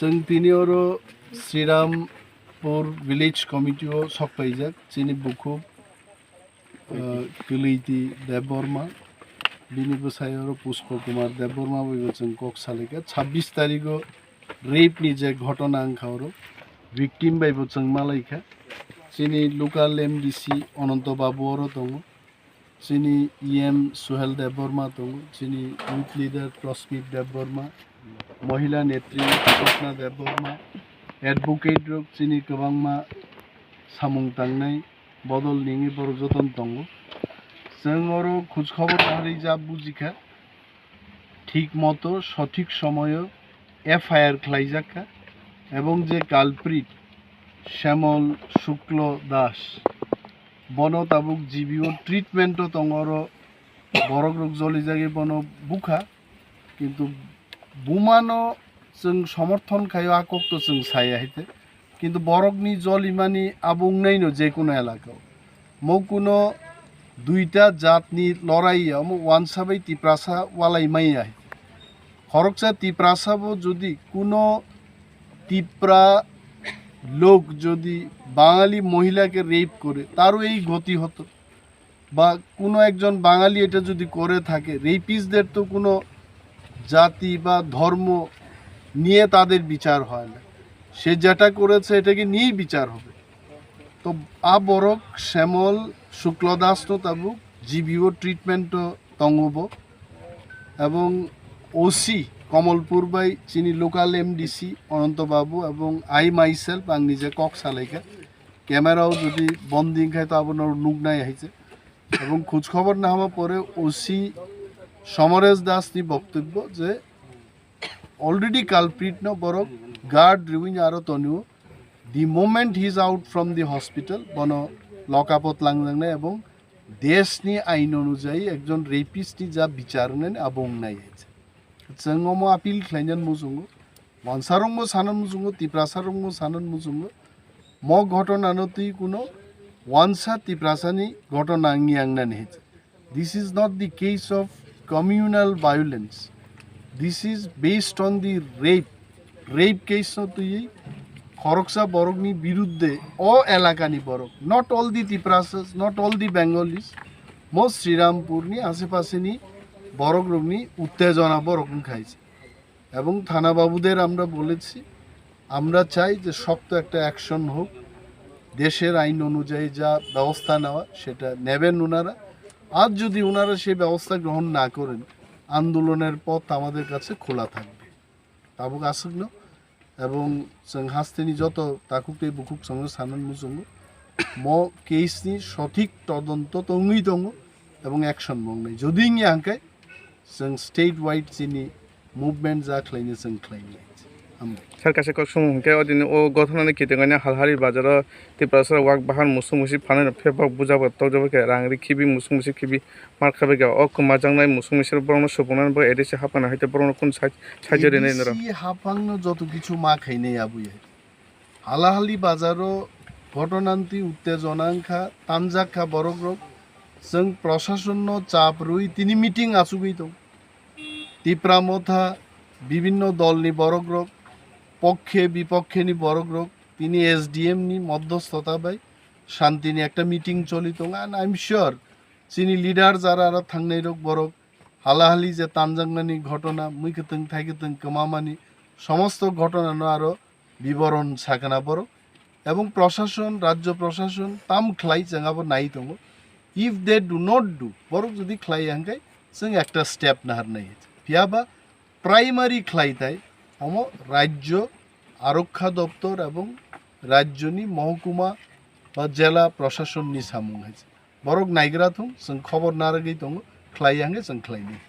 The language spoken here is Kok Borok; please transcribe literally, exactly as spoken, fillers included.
Chwng tini oro Srirampur Village Committee o sok paijak, chini bukhuk, uh, Kwlwiti Debbarma, bini bwsai oro Pushpa Kumar Debbarma bai bo chwng kok salaikha. Chhabbish tarigo rape ni je ghotona wngkha oro, victim bai bo chwng malaikha. Chini local M D C Ananto Babu oro tongo. Chini E M Suhel Debbarma tongo, chini youth leader Prasmit Debbarma, mohila netri Swapna Debbarma, advocate rok chini kwbangma samung tangnai bodol nini borok jotono tongo. Chwng oro khoj khobor naharwi ja bujikha, thik moto sothik somoyo F I R khlaijakha ebong je culprit Shyamol Shukla Das, bono tabuk G B O treatment o tongo, oro borok rok jolijagwi bono bukha, kintu bumano chwng somorthon khaio, a kokto chwng saya haite, kintu borokni jolimani abo wngnaino je kono elakao. Mo kuno duita jatni lorai ya, omo wansa bai Tiprasa walai maya. Khoroksa Tiprasa bo jodi kuno Tipra lok jodi Bangali mohila ke rape kore, taro ei goti hoto. Ba kuno ekjon Bangali eta jodi kore thake, rapist der to kuno jati ba dhormo niye tader bichar hoy na. Se jeta koreche etake niyei bichar hobe. To a borok Shyamol Shukla Das no tabuk G B O treatment o tongo bo. Ebong O C Kamalpur bai chini local M D C Ananto Babu ebong I myself ang nije kok salaikha. Camera o jodi bondi wngkha to abono nuknai haise. Ebong khoj khobor nahama pore O C Somoresh Das ni boktobyo je already culprit no borok guard riwini aro tonio. The moment he is out from the hospital, bono lock up o tlangjaknai ebong desh ni ain onujai ekjon rapist ni ja bichar wngnani abo wngnai. Chwng omo appeal khlainani muchungo, wansarokbo sanani muchungo, Tiprasarokbo sanani muchungo, mo ghotona no twi kuno wansa Tiprasani ghotona wngya wngnani. This is not the case of communal violence. This is based on the rape. Rape case no twi khoroksa borokni birudde o elakani borok, not all the Tiprasas, not all the Bengalis, mo Srirampurni asepaseni borok rokni uttejona borok wngkha. Ebong thana babuder amra bolechi, amra chai je shokto ekta action hok, desher ain onujayi ja bebosta newa seta neben onara. Ar jodi onara se bebosta grohon na koren, andoloner poth amader kache khola thakbe. Tabuk aswkno ebong chwng hasteni joto takhuk tei bukhuk chwngno sanani muchungo, mo case ni sothik todonto tongwi tongo ebong action bo wngnai. Jodi wngya hwnkhe chwng state wide chini movement ja khlaini chwng khlainai. Hambai. Sir, kaisa kok sumung hwnkhe, o dini o ghotona ni kitingani Halhali bazaro Tiprasa wak bahan musuk musi phanai no phepok buja bo tokjabo khe rang ri khibi musuk musi khibi mar khabai kha. O kwmajaknai musuk musi borokno supungnani bo A D C haphangno hai tei borokno kunu sai-, saijak rinai norok. A D C haphangno joto kichu ma khainai abui hai. Halahali bazaro ghotona ni twi uttejona wngkha, tanjak kha borok rok. Chwng proshason no chap rwi tini meeting achugwi tong. Tipra Motha, bibinno dol ni borok rok, pokkhe bipokkheni borok rok, tini S D M ni modhosthota bai shanti ni ekta meeting choli tongo, and I am sure chini leader jara aro thangnai rok borok halahali je tanjaknani ghotona, mui kwtwng thai kwtwng kwmamani somosto ghotona no aro biboron sakna borok. Ebong proshason, rajyo proshason tam khlai chwng abo nai tongo. If they do not do, borok jodi khlai ya hwnkhe chwng ekta step naharnai. Phiyaba primary khlai tai omo rajyo arokha doptor ebong rajyoni mohokuma ba jela proshasonni samung hai. Borok naigra thung, chwng khobor narwgwi tongo, khlai ya hwnkhe chwng khlainai.